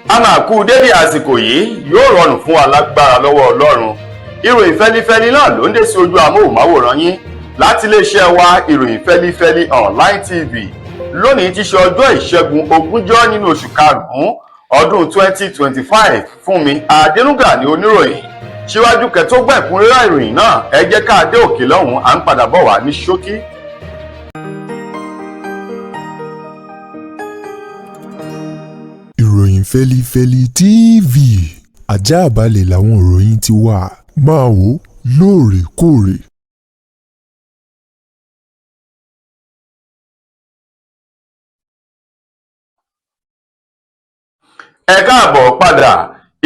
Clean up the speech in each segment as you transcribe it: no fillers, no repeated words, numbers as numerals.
A máa kú dédé àsìkò yìí, yóò rọrùn fún wa lágbára lọ́wọ́ Ọlọ́run. Ìròyìn fẹ́lifẹ́li náà ló ń dé sí ojú amóhùnmáwòrán yín láti iléeṣẹ́ wa, Ìròyìn Fẹ́lifẹ́li Online TV. Lónìí ti ṣe ọjọ́ Ìṣẹ́gun, 20 nínú oṣù karùn-ún ọdún 2025. Fúnmi Adénúgà ní oníròyìn. Síwájú kẹ́ tó gbọ́ ẹ̀kúnrẹ́rẹ́ ìròyìn náà, ẹ jẹ́ ká dé òkè lọ́hùn-ún, à ń padà bọ̀ wá ní ṣókí. Ìròyìn Fẹ́lifẹ́li TV, ajáàbalẹ̀ làwọn ìròyìn ti wà, máa wò lóòrèkóòrè. Ẹ káàbọ̀ padà,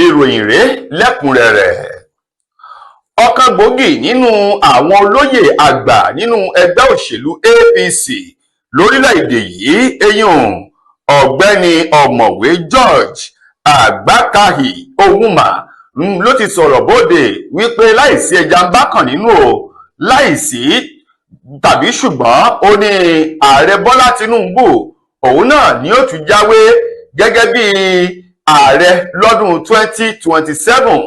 ìròyìn rèé lẹ́kùnrẹ́rẹ́. Ọ̀kan gbòógì nínú àwọn olóyè àgbà nínú ẹgbẹ́ òṣèlú APC lórílẹ̀‐èdè yìí, eyín Ọ̀gbẹ́ni Ọ̀mọ̀wé George Àgbákàhì Owuma, ló ti sọ̀rọ̀ bóde wípé láìsí ẹja ń bá kàn nínú o, láìsí tàbí ṣùgbọ́n, ó ní Ààrẹ Bọ́lá Tinubu òun náà ni ó tún jáwé gẹ́gẹ́ bí ààrẹ lọ́dún 2027,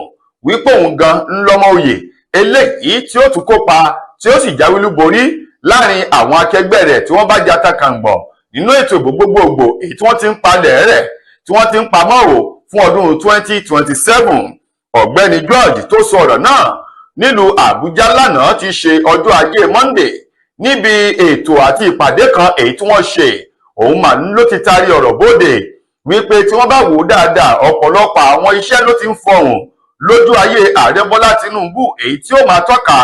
wípé òun gan ń lọ́mọ oyè eléyìí tí ó tún kópa tí ó sì jáwé olúborí láàrin àwọn akẹgbẹ́ rẹ̀ tí wọ́n bá jata kàǹgbọ̀n nínú ètò ìbò gbogbogbò èyí tí wọ́n ti ń palẹ̀ rẹ̀, tí wọ́n ti ń pamọ́ o fún ọdún 2027. Ọ̀gbẹ́ni George tó sọ ọ̀rọ̀ náà nílùú Àbújá lánàá ti ṣe ọjọ́ Ajé Monday, níbi ètò àti ìpàdé kan èyí tí wọ́n ṣe, òun mà ló ti taari ọ̀rọ̀ bóde wípé tí wọ́n bá wò ó dáadáa, ọ̀pọ̀lọpọ̀ àwọn iṣẹ́ ló ti ń fọhùn lójú ayé Ààrẹ Bọ́lá Tinubu, èyí tí ó máa tọ́ka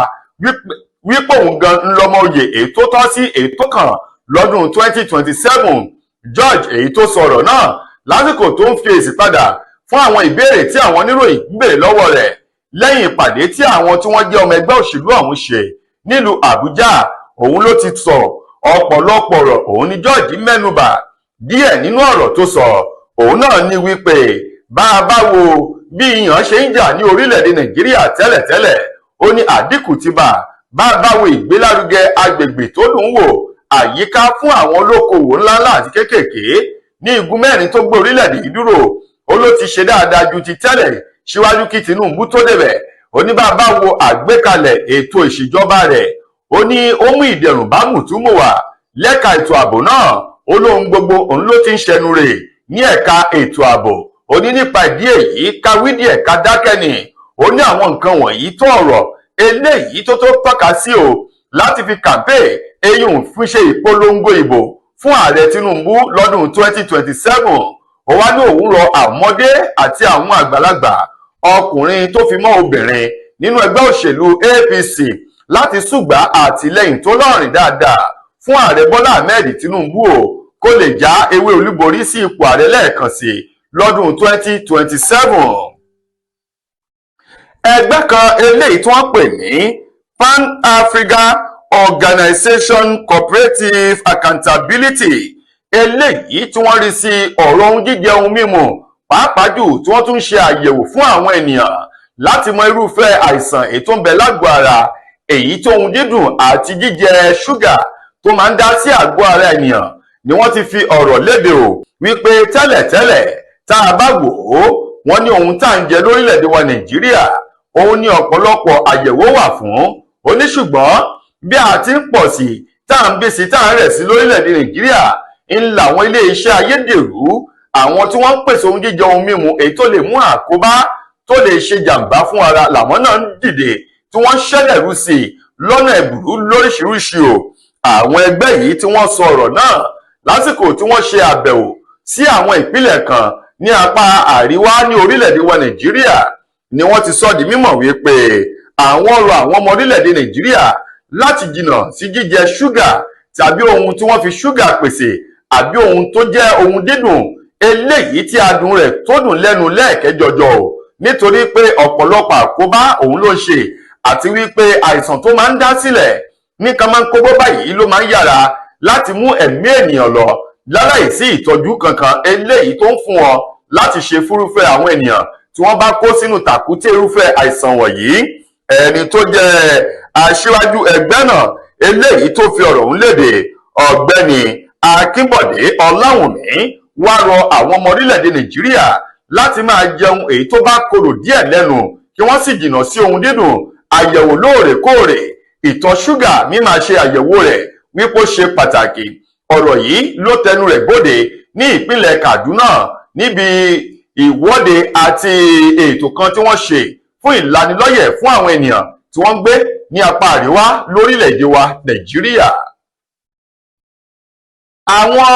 wípé òun gan ń lọ́mọ oyè èyí tó tọ́ sí èyí tó kàn lọ́dún 2027. George èyí tó sọ̀rọ̀ náà lásìkò tó ń fi èsì padà fún àwọn ìbéèrè tí àwọn oníròyìn ń béèrè lọ́wọ́ rẹ̀ lẹ́yìn ìpàdé tí àwọn tí wọ́n jẹ́ ọmọ ẹgbẹ́ òṣèlú ọ̀hún ṣe nílùú Àbújá, òun ló ti sọ ọ̀pọ̀lọpọ̀ ọ̀rọ̀. Òun ni George mẹ́nubà díẹ̀ nínú ọ̀rọ̀ tó sọ, òun náà ní wípé bá a bá wo bí ìyàn ṣe ń jà ní orílẹ̀-èdè Nàìjíríà tẹ́lẹ̀tẹ́lẹ̀, ó ní àdínkù ti bá. Bá a bá wo ìgbélárugẹ agbègbè tó dùn wò, àyíká fún àwọn olókoòwò ńláńlá àti kéékèèké ní igun mẹ́rin tó gbé orílẹ̀-èdè yìí dúró, ó ló ti ṣe dáadáa ju ti tẹ́lẹ̀ síwájú kí Tinubu tó débẹ̀. Ó ní bá a bá wo àgbékalẹ̀ ètò ìṣèjọba rẹ̀, ó ní ó mú ìdẹ̀rùn bá mùtúmùwà lẹ́ka ètò ààbò náà. Ó lóhun gbogbo òun ló ti ń ṣẹnu rè ní ẹ̀ka ètò ààbò. Ó ní nípa ìdí èyí, káwídìí ẹ̀ka dákẹ́ ni. Ó ní àwọn nǹkan wọ̀nyí tó ọ̀rọ̀ eléyìí tó tó tọ́ka sí o láti fi kàmpé eyín fún ṣe ìpolongo ìbò fún Ààrẹ Tinubu lọ́dún 2027. Ó wá ní òun rọ àmọ́dé àti àwọn àgbàlagbà, ọkùnrin tó fi mọ́ obìnrin nínú ẹgbẹ́ òṣèlú APC láti ṣùgbà àtìlẹ́yìn tó lọ́rìn dáadáa fún Ààrẹ Bọ́lá Ahmed Tinubu o, kó lè já ewé olúborí sí ipò ààrẹ lẹ́ẹ̀kan sí lọ́dún 2027. Ẹgbẹ́ kan eléyìí tí wọ́n pè ní Pan-Africa Organization Cooperative Accountability, eléyìí tí wọ́n rí sí ọ̀rọ̀ ohun jíjẹ, ohun mímu, pàápàá jù tí wọ́n tún ṣe àyẹ̀wò fún àwọn ènìyàn láti mọ irúfẹ́ àìsàn èyí tó ń bẹ lágọ̀ọ́ ara, èyí tó ohun dídùn àti jíjẹ ṣúgà tó máa ń dá sí àgọ́ ara ènìyàn, ni wọ́n ti fi ọ̀rọ̀ léde o wípé tẹ́lẹ̀tẹ́lẹ̀, tá a bá wò ó, wọ́n ní ohun tá à ń jẹ lórílẹ̀‐èdè wa Nàìjíríà, òun ní ọ̀pọ̀lọpọ̀ àyẹ̀wò wà fún oníṣùgbọ́n bí a ti ń pọ̀ sí, tá à ń bí sí, tá à ń rẹ̀ sí lórílẹ̀‐èdè Nàìjíríà, ń làwọn ilé-iṣẹ́ ayédèrú, àwọn tí wọ́n ń pèsè ohun jíjẹ, ohun mímu èyí tó lè mú àkóbá, tó lè ṣe jàǹbá fún ara, làwọn náà ń dìde tí wọ́n ṣẹlẹ̀rú sí i lọ́nà ẹ̀bùrú lóríṣiríṣi o. Àwọn ẹgbẹ́ yìí tí wọ́n sọ ọ̀rọ̀ náà lásìkò tí wọ́n ṣe àbẹ̀wò sí àwọn ìpínlẹ̀ kan ní apá àríwá ní orílẹ̀-èdè wa Nàìjíríà, ni wọ́n ti sọ di mímọ̀ wípé àwọn rọ àwọn ọmọ orílẹ̀-èdè Nàìjíríà láti jìnnà sí jíjẹ ṣúgà tàbí ohun tí wọ́n fi ṣúgà pèsè, àbí ohun tó jẹ́ ohun dídùn eléyìí tí adùn rẹ̀ tó dùn lẹ́nu lẹ́ẹ̀kẹ́jọjọ o, nítorí pé ọ̀pọ̀lọpọ̀ àkóbá òun ló ń ṣe, àti wípé àìsàn tó máa ń dá sílẹ̀ nìkan máa ń kóbó báyìí ló máa ń yára láti mú ẹ̀mí ènìyàn lọ láláìsí ìtọ́jú kankan eléyìí tó ń fún wọn láti ṣe fúrúfẹ́ àwọn ènìyàn tí wọ́n bá kó sínú tàkúté irúfẹ́ àìsàn wọ̀nyí. Ẹni tó jẹ́ aṣíwájú ẹgbẹ́ náà eléyìí tó fi ọ̀rọ̀ ọ̀hún léde, Ọ̀gbẹ́ni Akínbọ̀dé Ọláwùnmí, wá rọ àwọn ọmọ orílẹ̀-èdè Nàìjíríà Láti máa jẹun èyí tó bá korò díẹ̀ lẹ́nu, kí wọ́n sì jìnnà sí ohun dídùn. Àyẹ̀wò lóòrèkóòrè, ìtọ̀ ṣúgà mímáa ṣe àyẹ̀wò rẹ̀ wípé ó ṣe pàtàkì. Ọ̀rọ̀ yìí ló tẹnu rẹ̀ bóde ní ìpínlẹ̀ Kaduna níbi ìwọ́de àti ètò kan tí wọ́n ṣe fún ìlanilọ́yẹ̀ fún àwọn ènìyàn tí wọ́n ń gbé ní apá àríwá lórílẹ̀‐èdè wa Nàìjíríà. Àwọn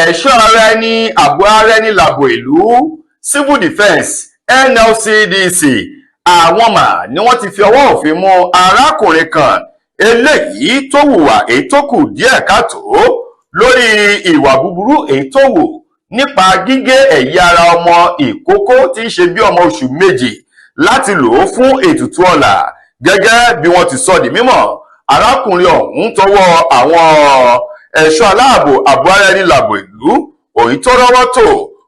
ẹ̀ṣọ́ ara ẹni ààbò ara ẹni làbò ìlú, Civil Defence, NLCDC, àwọn mà ni wọ́n ti fi ọwọ́ òfin mú arákùnrin kan eléyìí tó hùwà èyí tó kù díẹ̀ káàtó lórí ìwà búburú èyí tó hù nípa gígé ẹ̀yà ara ọmọ ìkókó tí ń ṣe bí ọmọ oṣù 2 láti lò ó fún ètùtù ọlà. Gẹ́gẹ́ bí wọ́n ti sọ di mímọ̀, arákùnrin ọ̀hún tọwọ́ àwọn ẹ̀ṣọ́ aláàbò ààbò ara ẹni làbò ìlú òyìn tó rọ́wọ́ tó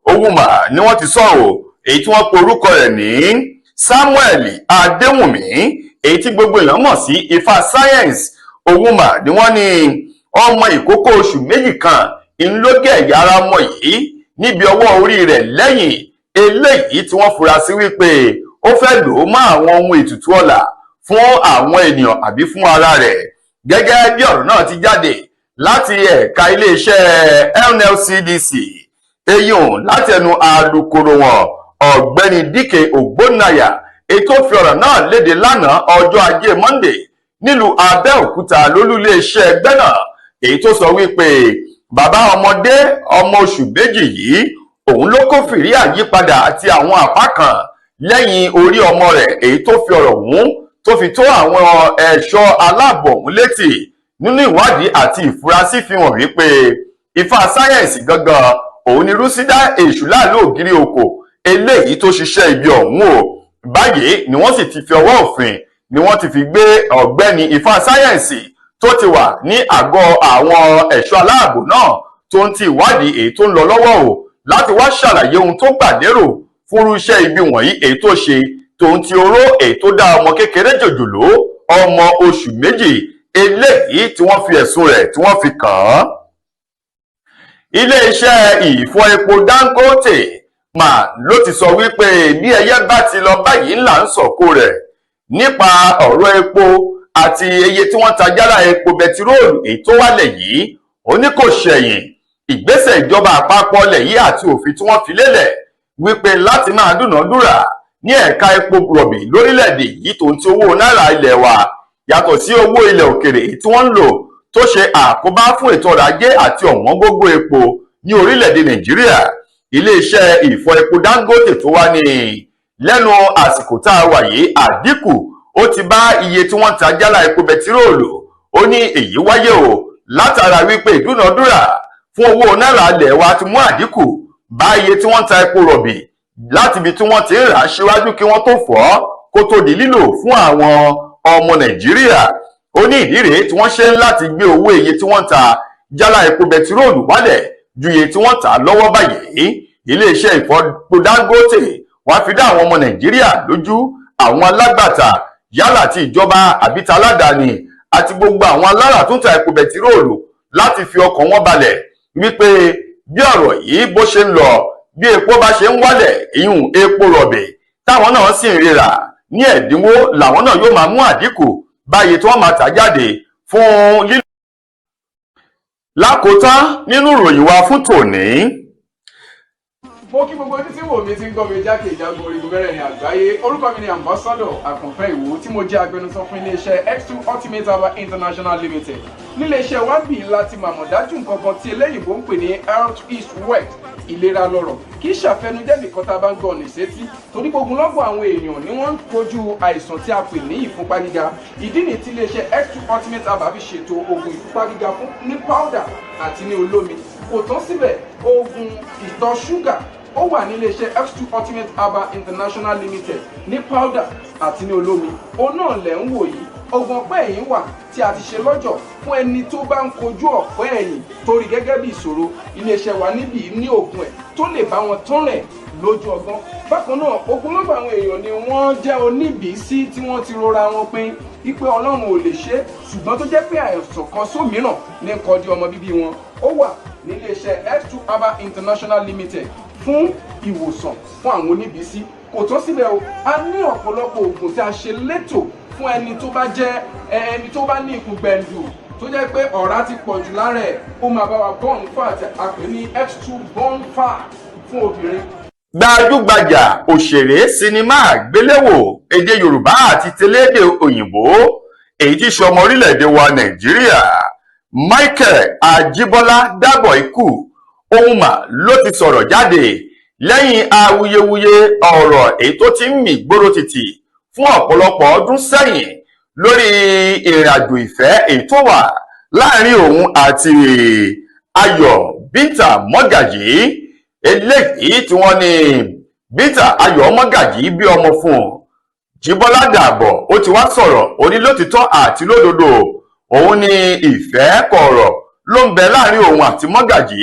owó mà ni wọ́n ti sọ ọ́, èyí tí wọ́n pe orúkọ rẹ̀ ní Samuel Adéwùnmí, èyí tí gbogbo èèyàn mọ̀ sí Ifá Science. Owó mà ni wọ́n ní ọmọ ìkókó oṣù 2 kan ńlógé ẹ̀yà ara ọmọ yìí níbi ọwọ́ orí rẹ̀ lẹ́yìn, eléyìí tí wọ́n fura sí wípé ó fẹ́ lò ó mọ́ àwọn ohun ètùtù ọlà fún àwọn ènìyàn àbí fún ara rẹ̀. Gẹ́gẹ́ bí ọ̀rọ̀ náà ti jáde láti ẹ̀ka iléeṣẹ́ NLCDC, eyín láti ẹnu alukoro wọn, Ọ̀gbẹ́ni Dike Ògbónnáyà, ètò fi ọ̀rọ̀ náà léde lánàá ọjọ́ Ajé Monday nílùú Abẹ́òkúta lólú-iléeṣẹ́ ẹgbẹ́ náà, èyí tó sọ wípé bàbá ọmọdé ọmọ oṣù 2 yìí òun ló kófìrí àyípadà àti àwọn àpá kan lẹ́yìn orí ọmọ rẹ̀, èyí tó fi ọ̀rọ̀ ọ̀hún tó fi tó àwọn ẹ̀ṣọ́ aláàbò ọ̀hún létí. Nínú ìwádìí àti ìfurasí fi hàn wípé Ifá Sáyẹ̀nsì gangan òun ni rúsídà èṣù láàlú ògiri òkò eléyìí tó ṣiṣẹ́ ibi ọ̀hún o. Báyìí ni wọ́n sì ti fi ọwọ́ òfin ni wọ́n ti fi gbé ọ̀gbẹ́ni Ifá Sáyẹ̀nsì tó ti wà ní àgọ́ àwọn ẹ̀ṣọ́ aláàbò náà, tó ń ti ìwádìí èyí tó ń lọ lọ́wọ́ o, láti wá ṣàlàyé ohun tó gbà lérò fúnrú iṣẹ́ ibi wọ̀nyí èyí tó ṣe, tòun ti oró èyí tó dá ọmọ kékeré jòjòló ọmọ oṣù 2 eléyìí tí wọ́n fi ẹ̀sùn rẹ̀ tí wọ́n fi kàn án. Iléeṣẹ́ ìfọ epo Dangote mà ló ti sọ wípé bí ẹyẹ bá ti lọ báyìí ńlá ń sọ̀kò rẹ̀ nípa ọ̀rọ̀ epo àti iye tí wọ́n ta jálá epo bẹtiróòlù èyí tó wálẹ̀ yìí. Ó ní kò ṣẹ̀yìn ìgbésẹ̀ ìjọba àpapọ̀ ilẹ̀ yìí àti òfin tí wọ́n fi lélẹ̀ wípé láti máa dúnàádúrà ní ẹ̀ka epo rọ̀bì lórílẹ̀‐èdè yìí, tó ń ti owó náírà ilẹ̀ wa yàtọ̀ sí owó ilẹ̀ òkèrè èyí tí wọ́n ń lò, tó ṣe àkóbá fún ètò ọrọ̀ ajé àti ọ̀wọ́n gógó epo ní orílẹ̀-èdè Nàìjíríà. Iléeṣẹ́ ìfọ epo Dangote tó wá ní lẹ́nu àsìkò tá a wà yìí, àdínkù ó ti bá iye tí wọ́n ta jálá epo bẹtiróòlù. Ó ní èyí wáyé o látara wípé ìdúnàádúrà fún owó náírà ilẹ̀ wa ti mú àdínkù bá iye tí wọ́n ta epo rọ̀bì láti ibi tí wọ́n ti ń rà á síwájú kí wọ́n tó fọ́ kó tó di lílò fún àwọn ọmọ Nàìjíríà. Ó ní ìdí rèé tí wọ́n ṣe ń láti gbé owó iye tí wọ́n ń ta jálá epo bẹtiróòlù wálẹ̀ ju iye tí wọ́n tà lọ́wọ́ báyìí. Iléeṣẹ́ ìfọpo Dangote wàá fi dá àwọn ọmọ Nàìjíríà lójú, àwọn alágbàtà, yálà ti ìjọba àbí ti aládàáni, àti gbogbo àwọn aláràtúntà epo bẹtiróòlù láti fi ọkàn wọn balẹ̀ wípé bí ọ̀rọ̀ yìí bó ṣe ń lọ, bí epo bá ṣe ń wálẹ̀, ìyún epo rọ̀bì, táwọn náà sì ń rírà ní ẹ̀dínwó, làwọn náà yóò máa mú àdínkù báyìí tí wọ́n máa tà jáde fún lílò. Lákòótán nínú ìròyìn wa fún tòní. Mo kí gbogbo ojú tí wò mí, tí ń gbọ́ mi jákèjádò orígun mẹ́rẹ̀ẹ̀rin àgbáyé. Orúkọ mi ni Ambassador Àkànfẹ́ Ìwò, tí mo jẹ́ agbẹnusọ fún iléeṣẹ́ X2 Ultimate Herbal International Limited. Níléeṣẹ́ wa bì láti màmọ̀ dájú nǹkan kan tí eléyìnbó ń pè ní health is wealth, ìlera lọ́rọ̀. Kì í ṣàfẹnujẹ́ nìkan tá a bá ń gbọ́ ọ̀nà ìsétí, torí gbogbo lọ́gbọ̀n àwọn èèyàn ni wọ́n ń kojú àìsàn tí a pè ní ìfúnpá gíga. Ìdí nìyí tí iléeṣẹ́ X2 Ultimate Herbal fi ṣètò oògùn ìfúnpá gíga fún ní powder àti ní olómi. Kò tán síbẹ̀, oògùn ìtọ̀ ṣúgà ó wà ní iléeṣẹ́ X2 Ultimate Herbal International Limited ní powder àti ní olómi. Òun náà lẹ̀ ń wò yìí. Oògùn ọ̀pẹ́ ẹ̀yìn wà tí a ti ṣe lọ́jọ̀ fún ẹni tó bá ń kojú ọ̀pẹ́ ẹ̀yìn torí gẹ́gẹ́ bí ìṣòro. Iléeṣẹ́ wa níbí ní oògùn ẹ̀ tó lè bá wọn tán rẹ̀ lójú ọgbọ́n. Bákan náà, ogunlọ́gọ̀ àwọn èèyàn ni wọ́n jẹ́ oníbìísí tí wọ́n ti rora wọn pin wípé Ọlọ́run ò lè ṣe é, ṣùgbọ́n tó jẹ́ pé àìsàn kan sómìíràn ní kọjú ọmọ bíbí wọn. Ó wà níléeṣẹ́ X2 Herbal International Limited. Fún ìwòsàn fún àwọn oníbísí kò tán síbẹ̀ o. A ní ọ̀pọ̀lọpọ̀ oògùn tí a ṣe létò fún ẹni tó bá jẹ́ ẹni tó bá ní ikùn gbẹ̀ǹdù, tó jẹ́ pé ọ̀rá ti pọ̀ jù lára ẹ̀. Ó máa bá wa burn fat, a pè ní X2 burn fat fún obìnrin. Gbajúgbajà òṣèré sinimá àgbéléwò èdè Yorùbá àti tẹlẹ́dẹ̀ òyìnbó, èyí tí í ṣe ọmọ orílẹ̀-èdè wa Nàìjíríà, Michael Ajíbọ́lá Dábọ̀ ikú ohun mà ló ti sọ̀rọ̀ jáde lẹ́yìn awuyewuye ọ̀rọ̀ èyí tó ti ń mì gbóró tìtì fún ọ̀pọ̀lọpọ̀ ọdún sẹ́yìn lórí ìrìn àjò ìfẹ́ èyí tó wà láàrin òun àti Ayọ̀ Bíntà Mọ́gàjì, eléyìí tí wọ́n ní Bíntà Ayọ̀ Mọ́gàjì bí ọmọ fún un. Jíbọ́lá Dàbọ̀ ó ti wá sọ̀rọ̀ onílòtítọ́ àti lódodo, òun ní ìfẹ́ kọ̀ọ̀rọ̀ ló ń bẹ láàrin òun àti Mọ́gàjì,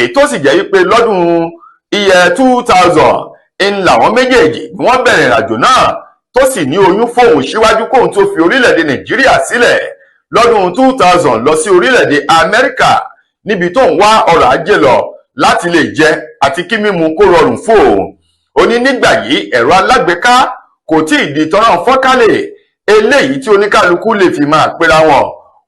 èyí tó sì jẹ́ wípé lọ́dún iye 2000 ń làwọn méjèèjì ni wọ́n bẹ̀rẹ̀ ìrìnàjò náà, tó sì ní oyún fóun síwájú kóun tó fi orílẹ̀-èdè Nàìjíríà sílẹ̀ lọ́dún 2000 lọ sí orílẹ̀-èdè Amẹ́ríkà, níbi tó ń wá ọrọ̀ ajé lọ láti lè jẹ àti kí mímu kó rọrùn fún òun. Ó ní nígbà yìí, ẹ̀rọ alágbèéká kò tí ì di tọ́rọ̀ fọ́nkálẹ̀ eléyìí tí oníkálukú lè fi máa pera wọn.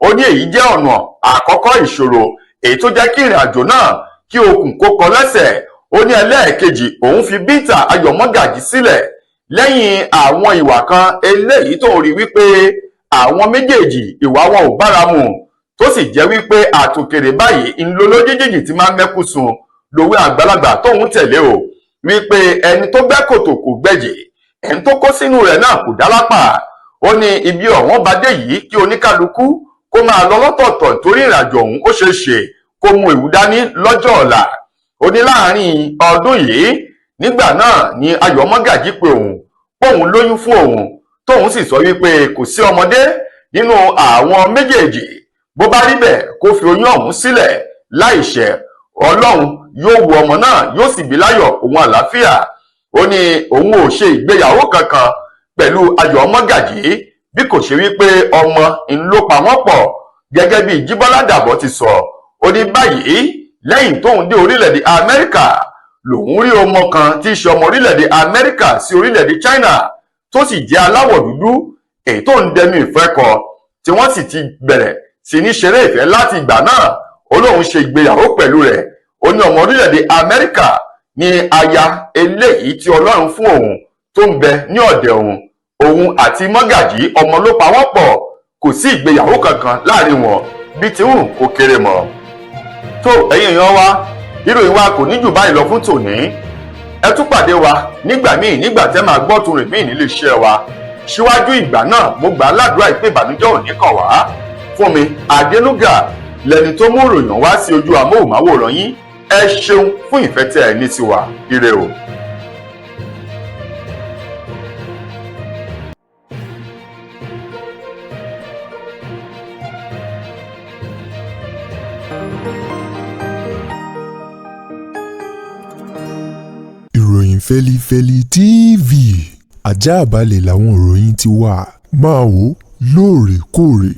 Ó ní èyí jẹ́ ọ̀nà àkọ́kọ́ ìṣòro èyí tó jẹ́ kí ìrìn àjò náà kí okùn kó kọ lẹ́sẹ̀. Ó ní ẹlẹ́ẹ̀kejì, òun fi Bíntà Ayọ̀ Mọ́gàjì sílẹ̀ lẹ́yìn àwọn ìwà kan eléyìí tó rí wípé àwọn méjèèjì ìwà wọn ò bára mu, tó sì jẹ́ wípé àtòkèrè báyìí ńlọlójijì tí máa ń mẹ́kù sùn lòwe àgbàlagbà tóun tẹ̀lé o, wípé ẹni tó gbẹ́ kòtò kò gbẹ́jì, ẹni tó kó sínú rẹ̀ náà kò dá lápá. Ó ní ibi ọ̀wọ́n bá dé yìí, kí oníkálukú kó máa lọ lọ́tọ̀ọ̀tọ̀, torí ìrìnàjò ọ̀hún ó ṣeé ṣe kó mú ewu dání lọ́jọ́ ọ̀la. Ó ní láàrin ọdún yìí nígbà náà ni Ayọ̀ Mọ́gàjí pé òun póun lóyún fún òun, tóun sì sọ wípé kò sí ọmọdé nínú àwọn méjèèjì, bó bá rí bẹ́ẹ̀ kó fi oyún ọ̀hún sílẹ̀ láìṣẹ̀, Ọlọ́run yóò wo ọmọ náà, yóò sì bí láyọ̀ òun àlàáfíà. Ó ní òun ò ṣe ìgbéyàwó kankan pẹ̀lú Ayọ̀ Mọ́gàjí bí kò ṣe wípé ọmọ ń ló pa wọ́n pọ̀, gẹ́gẹ́ bí Jíbọ́lá Dàbọ̀ ti sọ. Ó ní báyìí, lẹ́yìn tóun dé orílẹ̀-èdè Amẹ́ríkà lòun rí ọmọ kan tí í ṣe ọmọ orílẹ̀-èdè Amẹ́ríkà sí orílẹ̀-èdè China, tó sì jẹ́ aláwọ̀ dúdú, èyí tó ń dẹnu ìfẹ́ kọ, tí wọ́n sì ti bẹ̀rẹ̀ sí ní ṣeré ìfẹ́ láti ìgbà náà. Ó lóun ṣe ìgbéyàwó pẹ̀lú rẹ̀. Ó ní ọmọ orílẹ̀-èdè Amẹ́ríkà ní aya eléyìí tí Ọlọ́run fún òun tó ń bẹ ní ọ̀dẹ̀ òun. Òun àti Mọ́gàjí, ọmọ ló pa wọ́n pọ̀, kò sí ìgbéyàwó kankan láàrin wọn bí ti hùn kó kéré mọ́. Tó ẹ̀yin èèyàn wa, ìròyìn wa kò ní jù báyìí lọ fún tòní. Ẹ tún pàdé wa nígbà míì, nígbà tẹ́ máa gbọ́ tún rìn míì nílé iṣẹ́ wa. Síwájú ìgbà náà, mo gbà á ládùúrà ìpè ìbànújẹ́ ò ní kàn wá. Fún mi Adénúgà lẹni tó mú ìròyìn wá sí ojú amóhùnmáwòrán yín. Ẹ ṣeun fún ìfẹ́ tẹ́ ẹ ní sí wa. Ire o. Ìròyìn Fẹ́lifẹ́li TV, ajáàbalẹ̀ làwọn ìròyìn ti wà. Máa wò lóòrèkóòrè.